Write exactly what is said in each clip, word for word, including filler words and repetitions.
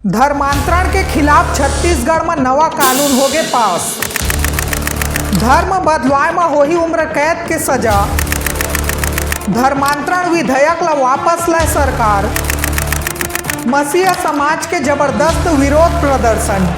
धर्मांतरण के खिलाफ छत्तीसगढ़ म नवा कानून होगे पास। धर्म बदलवाए म होही उम्र कैद के सजा। धर्मांतरण विधेयक ल वापस लय सरकार। मसीह समाज के जबरदस्त विरोध प्रदर्शन।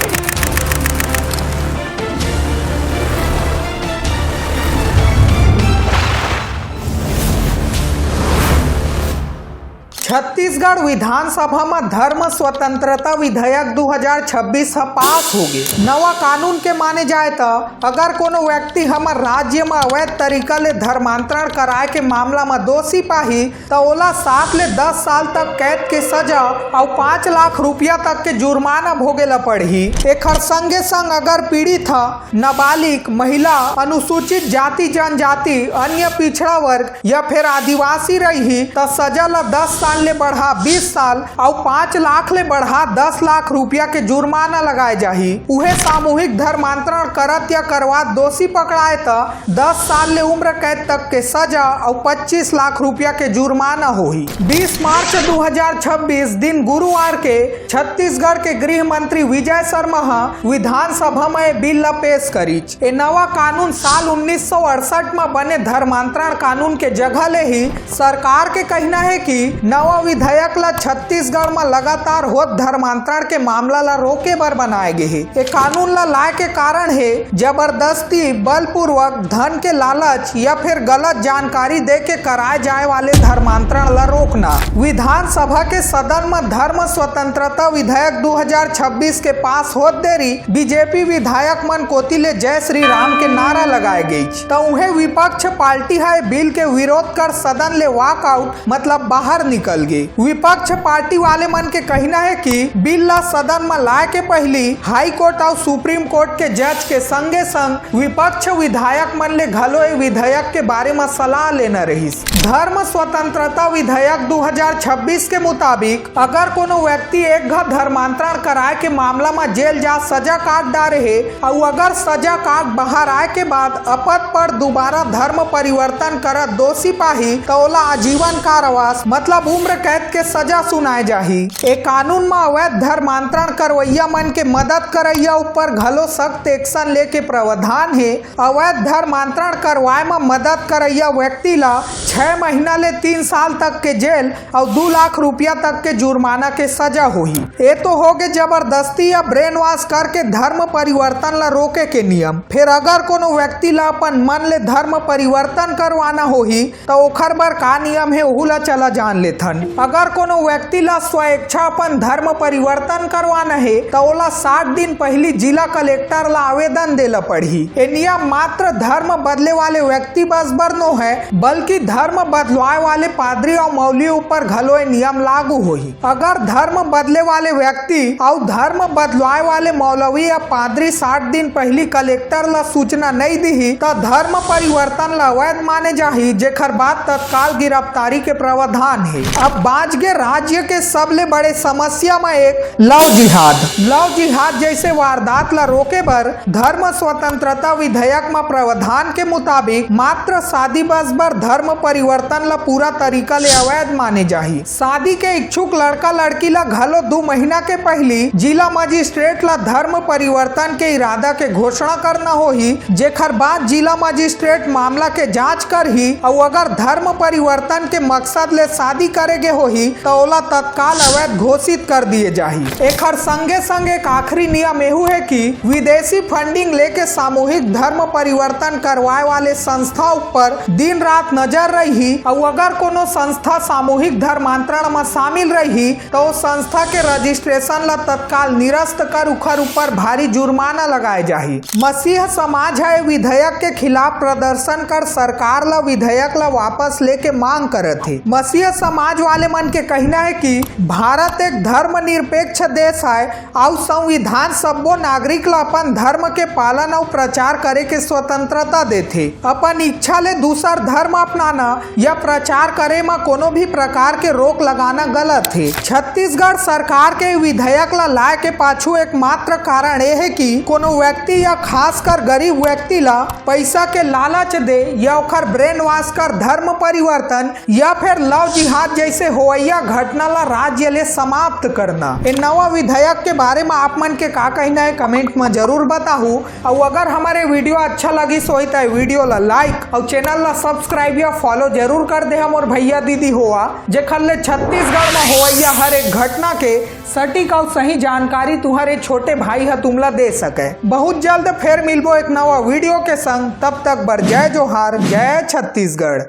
छत्तीसगढ़ विधानसभा म धर्म स्वतंत्रता विधेयक दू हजार छब्बीस ह पास होगे। नवा कानून के माने जाए त अगर कोनो व्यक्ति हमर राज्य म अवैध तरीका ले धर्मांतरण कराए के मामला म दोषी पाही त ओला सात ले दस साल तक कैद के सजा अउ पाँच लाख रुपया तक के जुर्माना भोगे ल पड़ही। एखर संगे संग अगर पीड़ित ह नाबालिग, महिला, अनुसूचित जाति जनजाति, अन्य पिछड़ा वर्ग या फिर आदिवासी रही त सजा ल दस साल ले बढ़ा बीस साल अउ पाँच लाख ले बढ़ा दस लाख रुपया के जुर्माना लगाए जाही। उहे सामूहिक धर्मांतरण करत या करवात दोषी पकड़ाए त दस साल ले उम्र कैद तक के सजा अउ पच्चीस लाख रुपया के जुर्माना होही। बीस मार्च दू हजार छब्बीस दिन गुरुवार के छत्तीसगढ़ के गृह मंत्री विजय शर्मा ह विधानसभा म ए बिल ल पेश करिच। ए नवा कानून साल उन्नीस सौ अड़सठ म बने धर्मांतरण कानून के जगह ले ही। सरकार के कहना हे कि नवा विधेयक ल छत्तीसगढ़ म लगातार होत धर्मांतरण के मामला ल रोके बर बनाए गे हे। ए कानून ल लाए के कारण हे जबरदस्ती, बलपूर्वक, धन के लालच या फिर गलत जानकारी दे के कराए जाए वाले धर्मांतरण ल रोकना। विधानसभा के सदन म धर्म स्वतंत्रता विधेयक दू हजार छब्बीस के पास होत देरी बीजेपी विधायक मन कोति ले जय श्री राम के नारा लगाए गइच, त उहें विपक्ष पार्टी ह ए बिल के विरोध कर सदन ले वॉकआउट मतलब बाहर निकल गे। विपक्ष पार्टी वाले मन के कहना हे कि बिल ला सदन म लाए के पहिली हाई कोर्ट अउ सुप्रीम कोर्ट के जज के संगे संग विपक्ष विधायक मन ले घलो ए विधेयक के बारे म सलाह लेना रहिस। धर्म स्वतंत्रता विधेयक दू हजार छब्बीस के मुताबिक अगर कोनो व्यक्ति एक घा धर्मांतरण कराए के मामला म जेल जा सजा काट डारे हे अउ अगर सजा काट बाहर आए के बाद अपत पर दोबारा धर्म परिवर्तन करत दोषी पाही त ओला आजीवन कारावास मतलब उम्र कैद के सजा सुनाए जाही। ए कानून म अवैध धर्मांतरण करवइया मन के मदद करइया ऊपर घलो सख्त एक्शन लेके प्रावधान हे। अवैध धर्मांतरण करवाए म मदद करइया व्यक्ति ला छह महीना ले तीन साल तक के जेल अउ दू लाख रुपया तक के जुर्माना के सजा होही। ए तो होगे जबरदस्ती या ब्रेन वॉश करके धर्म परिवर्तन ला रोके के नियम। फेर अगर कोनो व्यक्ति ला अपन मन ले धर्म परिवर्तन करवाना होही, त ओखर बर का नियम हे, ओहू ला चला जान लेथन। अगर कोनो व्यक्ति ला स्वेच्छा अपन धर्म परिवर्तन करवाना हे, त ओला साठ दिन पहिली जिला कलेक्टर ला आवेदन दे ला पड़ही। ए नियम मात्र धर्म बदले वाले व्यक्ति बस बर नो है, बल्कि धर्म बदलवाए वाले पादरी अउ मौलवी ऊपर घलो ए नियम लागू होही। अगर धर्म बदले वाले व्यक्ति अउ धर्म बदलवाए वाले मौलवी या पादरी साठ दिन पहिली कलेक्टर ला सूचना नइ दिही, त धर्म परिवर्तन ला अवैध माने जाही, जेखर बाद तत्काल गिरफ्तारी के प्रावधान हे। अब बांच गे राज्य के सबले बड़े समस्या म एक लव जिहाद। लव जिहाद जैसे वारदात ला रोके बर धर्म स्वतंत्रता विधेयक म प्रावधान के मुताबिक मात्र शादी बस बर धर्म परिवर्तन ला पूरा तरीका ले अवैध माने जाही। शादी के इच्छुक लड़का लड़की ला घलो दू महीना के पहिली जिला मजिस्ट्रेट ला धर्म परिवर्तन के इरादा के घोषणा करना होही, जेखर बाद जिला मजिस्ट्रेट मामला के जांच करही अउ अगर धर्म परिवर्तन के मकसद ले शादी करे गे होही, त ओला तत्काल अवैध घोषित कर दिए जाही। एखर संगे संग एक आखिरी नियम एहू हे कि विदेशी फंडिंग लेके सामूहिक धर्म परिवर्तन करवाए वाले संस्था ऊपर दिन रात नजर रही अउ अगर कोनो संस्था सामूहिक धर्मांतरण म शामिल रही, त ओ संस्था के रजिस्ट्रेशन ला तत्काल निरस्त कर उखर ऊपर भारी जुर्माना लगाए जाही। मसीह समाज ह ए विधेयक के खिलाफ प्रदर्शन कर सरकार ला विधेयक ला वापस लेके मांग करत हे। मसीह समाज वाले मन के कहना हे कि भारत एक धर्मनिरपेक्ष देश आय अउ संविधान सब्बो नागरिक ला अपन धर्म के पालन अउ प्रचार करे के स्वतंत्रता देथे। अपन इच्छा ले दूसर धर्म अपनाना या प्रचार करे म कोनो भी प्रकार के रोक लगाना गलत हे। छत्तीसगढ़ सरकार के विधेयक ला लाए के पाछू एकमात्र कारण ए हे कि कोनो व्यक्ति या खासकर गरीब व्यक्ति ला पैसा के लालच दे या ओखर ब्रेन वॉश कर धर्म परिवर्तन या फिर लव जिहाद से होवइया घटना ला राज्य ले समाप्त करना। ए नवा विधेयक के बारे म आप मन के का कहना हे, कमेंट म जरूर बताहू। अउ अगर हमर वीडियो अच्छा लगिस होही त वीडियो ला लाइक अउ चैनल ला सब्सक्राइब या फॉलो जरूर कर दे हमर भैया दीदी होवा, जेखर ले छत्तीसगढ़ म होवइया हर एक घटना के सटीक अउ सही जानकारी तुहर ए छोटे भाई ह तुमला दे सके। बहुत जल्द फेर मिलबो एक नवा वीडियो के संग, तब तक बर जय जोहार, जय छत्तीसगढ़।